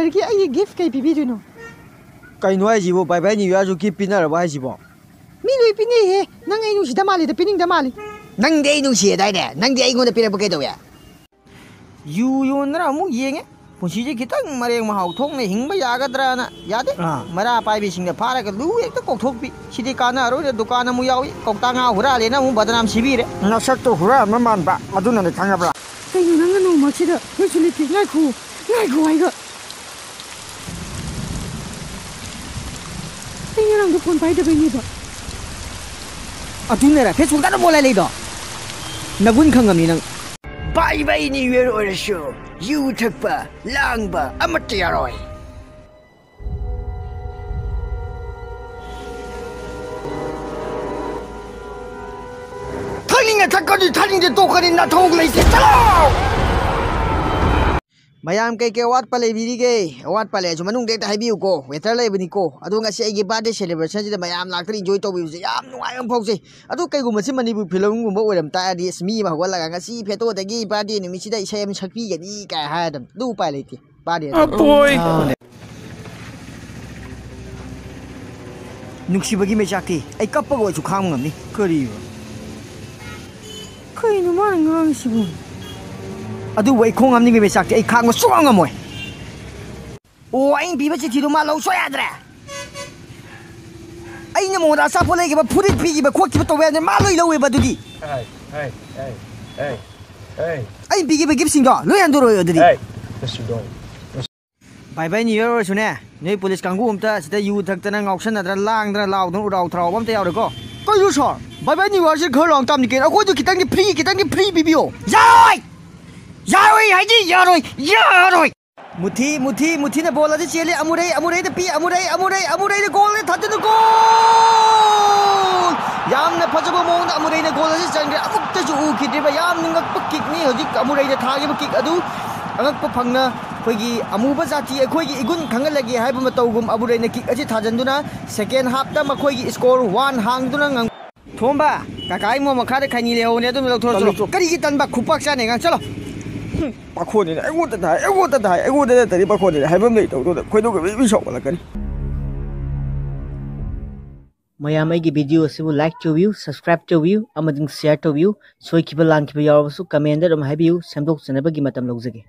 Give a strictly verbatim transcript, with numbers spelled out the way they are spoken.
ꯀꯩꯒꯤ ꯑꯩꯒꯤ ꯒꯤꯐ ꯀꯩ ꯄꯤꯕꯤꯗꯣꯏꯅꯣ? ꯀꯩꯅꯣ ꯍꯥꯏꯁꯤꯕꯣ? ꯕꯥꯏ ꯕꯥꯏ ꯅ꯭ꯌꯨ ꯌꯥꯔꯁꯨ ꯒꯤꯐ ꯄꯤꯅꯔꯕ ꯍꯥꯏꯁꯤꯕꯣ? ꯃꯤ ꯂꯣꯏ ꯄꯤꯅꯩꯍꯦ꯫ ꯅꯪ ꯑꯩ ꯅꯨꯡꯁꯤꯗ ꯃꯥꯜꯂꯤꯗ, ꯄꯤꯅꯤꯡꯗ ꯃꯥꯜꯂꯤ꯫ ꯅꯪꯗꯤ ꯑꯩ ꯅꯨꯡꯁꯤꯌꯦꯗꯥꯏꯅꯦ? ꯅꯪꯗꯤ ꯑꯩꯉꯣꯟꯗ ꯄꯤꯔꯛꯄ ꯀꯩꯗꯧꯋꯦ? ꯌꯨ ꯌꯣꯟꯗꯅ ꯑꯃꯨꯛ ꯌꯦꯡꯉꯦ꯫ ꯄꯨꯟꯁꯤꯁꯦ ꯈꯤꯇꯪ ꯃꯔꯦꯛ ꯃꯍꯥꯎ ꯊꯣꯛꯅ ꯍꯤꯡꯕ ꯌꯥꯒꯗ꯭ꯔꯅ꯫ ꯌꯥꯗꯦ꯫ ꯑꯥ꯫ ꯃꯩꯔꯥ ꯄꯥꯏꯕꯤꯁꯤꯡꯅ ꯐꯥꯔꯒ ꯂꯨ ꯍꯦꯛꯇ ꯀꯣꯛꯊꯣꯛꯄꯤ꯫ ꯁꯤꯗꯤ ꯀꯥꯟꯅꯔꯣꯏꯅ ꯗꯨꯀꯥꯟ ꯑꯃꯨꯛ ꯌꯥꯎꯏ꯫ ꯀꯧꯇꯥ ꯉꯥ ꯍꯨꯔꯥꯜꯂꯦꯅ ꯑꯃꯨꯛ ꯕꯗꯅꯥꯝ ꯁꯤꯕꯤꯔꯦ꯫ ꯅꯁꯛꯇꯣ ꯍꯨꯔꯥꯟꯕ ꯃꯥꯟꯕ, ꯑꯗꯨꯅꯅꯦ ꯈꯪꯉꯕ꯭ꯔꯥ? ꯀꯩꯅꯣ ꯅꯪꯅ ꯅꯣꯡꯃꯁꯤꯗ ꯂꯣꯏꯁꯨ ꯂꯩꯇꯦ? ꯉꯥꯏꯈꯣ, ꯉꯥꯏꯈꯣ ꯍꯥꯏꯒ꯫ ꯑꯩ ꯉꯔꯥꯡꯗꯣ ꯐꯣꯟ ꯄꯥꯏꯗꯕꯩꯅꯦꯕ꯫ ꯑꯗꯨꯅꯔ Facebook ꯇ ꯑꯗꯨꯝ ꯑꯣꯟꯂꯥꯏꯟ ꯂꯩꯗꯣ? ꯅꯒꯨꯟ ꯈꯪꯉꯝꯅꯤ ꯅꯪ꯫ ꯕꯥꯏ ꯕꯥꯏ ꯅ꯭ꯌꯨ ꯌꯔ ꯑꯣꯏꯔꯁꯨ ꯌꯨ ꯊꯛꯄ, ꯂꯥꯡꯕ ꯑꯃꯠꯇ ꯌꯥꯔꯣꯏ꯫ ꯊꯛꯅꯤꯡꯉ ꯊꯛꯀꯅꯤ, ꯊꯛꯅꯤꯡꯗ ꯇꯣꯛꯀꯅꯤ, ꯅꯊꯧ ꯂꯩꯇꯦ꯫ ꯆꯠꯂꯣ! ꯃꯌꯥꯝ ꯀꯩꯀꯩ ꯑꯋꯥꯠꯄ ꯂꯩꯕꯤꯔꯤꯒꯦ? ꯑꯋꯥꯠꯄ ꯂꯩꯔꯁꯨ ꯃꯅꯨꯡꯗ ꯍꯦꯛꯇ ꯍꯥꯏꯕꯤꯌꯨꯀꯣ, waiter ꯂꯩꯕꯅꯤꯀꯣ꯫ ꯑꯗꯣ ꯉꯁꯤ ꯑꯩꯒꯤ birthday celebration ꯁꯤꯗ ꯃꯌꯥꯝ ꯂꯥꯛꯇꯅ enjoy ꯇꯧꯕꯤꯕꯁꯦ ꯌꯥꯝ ꯅꯨꯡꯉꯥꯏꯕ ꯑꯃ ꯐꯥꯎꯖꯩ꯫ ꯑꯗꯣ ꯀꯩꯒꯨꯝꯕ ꯁꯤ ꯃꯅꯤꯄꯨꯔ film ꯒꯨꯝꯕ ꯑꯣꯏꯔꯝ ꯇꯥꯔꯗꯤ, ꯑꯁ, ꯃꯤ ꯑꯃ ꯍꯧꯒꯠꯂꯒ "ꯉꯁꯤ ꯐꯦꯇꯣꯗꯒꯤ birthday ꯅꯨꯃꯤꯠꯁꯤꯗ ꯏꯁꯩ ꯑꯃ ꯁꯛꯄꯤꯒꯅꯤ" ꯀꯥꯏ ꯍꯥꯏꯔꯗꯝ꯫ ꯑꯗꯨ ꯎꯄꯥꯏ ꯂꯩꯇꯦ꯫ ꯕꯥꯔꯗꯦ ꯑꯗꯨ꯫ ꯑꯄꯣꯏ! ꯑꯥ꯫ ꯅꯨꯡꯁꯤꯕꯒꯤ ꯃꯩꯆꯥꯛꯇꯤ ꯑꯩ ꯀꯞꯄꯒ ꯑꯣꯏꯔꯁꯨ ꯈꯥꯡꯕ ꯉꯝꯅꯤ꯫ ꯀꯔꯤꯕ? ꯀꯩꯅꯣ ꯃꯥꯅ ꯉꯥꯡꯉꯤꯁꯤꯕꯨ? ꯑꯗꯨꯕꯨ ꯑꯩ ꯈꯣꯡ ꯍꯥꯝꯅꯤꯡꯕꯒꯤ ꯃꯩꯆꯥꯛꯇꯤ ꯑꯩ ꯈꯥꯡꯕ ꯁꯨꯡꯉꯝ ꯉꯝꯃꯣꯏ꯫ ꯑꯣ, ꯑꯩꯅ ꯄꯤꯕ ꯆꯤꯊꯤꯗꯣ ꯃꯥ ꯂꯧ ꯁꯣꯏ ꯌꯥꯗ꯭ꯔꯦ꯫ ꯑꯩꯅ ꯃꯉꯣꯟꯗ ꯑꯆꯥꯄꯣꯠ ꯂꯩꯈꯤꯕ, ꯐꯨꯔꯤꯠ ꯄꯤꯈꯤꯕ, ꯈꯣꯠꯈꯤꯕ ꯇꯧꯕ ꯌꯥꯗ꯭ꯔꯦ꯫ ꯃꯥ ꯂꯣꯏ ꯂꯧꯋꯦꯕ ꯑꯗꯨꯗꯤ꯫ Hey, hey, hey, hey, hey. ꯑꯩꯅ ꯄꯤꯈꯤꯕ gift ꯁꯤꯡꯗꯣ ꯂꯣꯏ ꯍꯟꯗꯣꯔꯛꯑꯣ ꯑꯗꯨꯗꯤ꯫ Hey, mister Dong. ꯕꯥꯏ ꯕꯥꯏ ꯅ꯭ꯌꯨ ꯌꯔ ꯑꯣꯏꯔꯁꯨꯅꯦ, ꯅꯣꯏ ꯄꯨꯂꯤꯁ ꯀꯥꯡꯕꯨ ꯑꯝꯇ ꯁꯤꯗ ꯌꯨ ꯊꯛꯇꯅ, ꯉꯥꯎꯁꯟꯅꯗꯅ, ꯂꯥꯡꯗꯅ, ꯂꯥꯎꯗꯅ, ꯎꯔꯥꯎ ꯊꯔꯥꯎꯕ ꯑꯝꯇ ꯌꯥꯎꯔꯦꯀꯣ꯫ ꯀꯩꯅꯣ ꯁꯥꯔ? ꯕꯥꯏ ꯕꯥꯏ ꯅ꯭ꯌꯨ ꯌꯔꯁꯦ ꯈꯔ ꯂꯥꯎ ꯇꯥꯝꯅꯤ ꯀꯩꯅꯣ꯫ ꯑꯩꯈꯣꯏꯁꯨ ꯈꯤꯇꯪꯗꯤ free, ꯈꯤꯇꯪꯗꯤ free ꯄꯤꯕꯤꯌꯣ꯫ ꯌꯥꯔꯣꯏ! ꯌꯥꯔꯣꯏ ꯍꯥꯏꯗꯤ ꯌꯥꯔꯣꯏ! ꯌꯥꯔꯣꯏ! ꯃꯨꯊꯤ, ꯃꯨꯊꯤ, ꯃꯨꯊꯤꯅ ꯕꯣꯜ ꯑꯁꯤ ꯆꯦꯜꯂꯤ꯫ ꯑꯃꯨꯔꯩ, ꯑꯃꯨꯔꯩꯗ ꯄꯤ꯫ ꯑꯃꯨꯔꯩ, ꯑꯃꯨꯔꯩ, ꯑꯃꯨꯔꯩꯗ ꯒꯣꯜꯗ ꯊꯥꯖꯤꯜꯂꯨ꯫ ꯒꯣꯜ! ꯌꯥꯝꯅ ꯐꯖꯕ ꯃꯑꯣꯡꯗ ꯑꯃꯨꯔꯩꯅ ꯒꯣꯜ ꯑꯁꯤ ꯆꯟꯈ꯭ꯔꯦ꯫ ꯑꯃꯨꯛꯇꯁꯨ ꯎꯈꯤꯗ꯭ꯔꯤꯕ ꯌꯥꯝꯅ ꯉꯛꯄ ꯀꯤꯛꯅꯤ꯫ ꯍꯧꯖꯤꯛ ꯑꯃꯨꯔꯩꯅ ꯊꯥꯈꯤꯕ ꯀꯤꯛ ꯑꯗꯨ ꯑꯉꯛꯄ ꯐꯪꯅ ꯑꯩꯈꯣꯏꯒꯤ ꯑꯃꯨꯕ ꯖꯥꯇꯤ ꯑꯩꯈꯣꯏꯒꯤ ꯏꯒꯨꯟ ꯈꯪꯍꯜꯂꯒꯦ ꯍꯥꯏꯕ ꯃꯇꯧꯒꯨꯝ ꯑꯃꯨꯔꯩꯅ ꯀꯤꯛ ꯑꯁꯤ ꯊꯥꯖꯤꯟꯗꯨꯅ ꯁꯦꯀꯦꯟ ꯍꯥꯞꯇ ꯃꯈꯣꯏꯒꯤ ꯁ꯭ꯀꯣꯔ ꯋꯥꯟ ꯍꯥꯡꯗꯨꯅ ꯉꯝ-, ꯊꯣꯝꯕ, ꯀꯀꯥ ꯏꯃꯣ ꯃꯈꯥꯗ ꯈꯩꯅꯤ ꯂꯩꯍꯧꯕꯅꯦ, ꯑꯗꯨꯝ ꯂꯧꯊꯣꯔꯛꯑꯣ꯫ ꯆꯠꯂꯣ, ꯆꯠꯂꯣ꯫ ꯀꯔꯤꯒꯤ ꯇꯟꯕ? ꯈꯨꯄꯥꯛ ꯆꯥꯅꯤ ꯑꯉꯥꯡ, ꯆꯠꯂꯣ꯫ ꯄꯥꯈꯣꯟꯅꯤꯅ ꯑꯩꯉꯣꯟꯗ ꯊꯥꯏ, ꯑꯩꯉꯣꯟꯗ ꯊꯥꯏ, ꯑꯩꯉꯣꯟꯗ ꯅꯠꯇ꯭ꯔꯗꯤ ꯄꯥꯈꯣꯟꯅꯤꯅ ꯍꯥꯏꯐꯝ ꯂꯩꯇꯧꯗꯨꯗ ꯈꯣꯏꯗꯧꯒ ꯃꯤ ꯁꯥꯎꯒꯠꯂꯛꯀꯅꯤ꯫ ꯃꯌꯥꯝ ꯑꯩꯒꯤ ꯚꯤꯗꯤꯑꯣ ꯑꯁꯤꯕꯨ ꯂꯥꯏꯛ ꯇꯧꯕꯤꯌꯨ, ꯁꯕꯁꯀ꯭ꯔꯥꯏꯕ ꯇꯧꯕꯤꯌꯨ ꯑꯃꯗꯤ ꯁꯤꯌꯥꯔ ꯇꯧꯕꯤꯌꯨ꯫ ꯁꯣꯏꯈꯤꯕ ꯂꯥꯟꯈꯤꯕ ꯌꯥꯎꯔꯕꯁꯨ ꯀꯃꯦꯟꯗ ꯑꯗꯨꯝ ꯍꯥꯏꯕꯤꯌꯨ, ꯁꯦꯝꯗꯣꯛꯆꯅꯕꯒꯤ ꯃꯇꯝ ꯂꯧꯖꯒꯦ꯫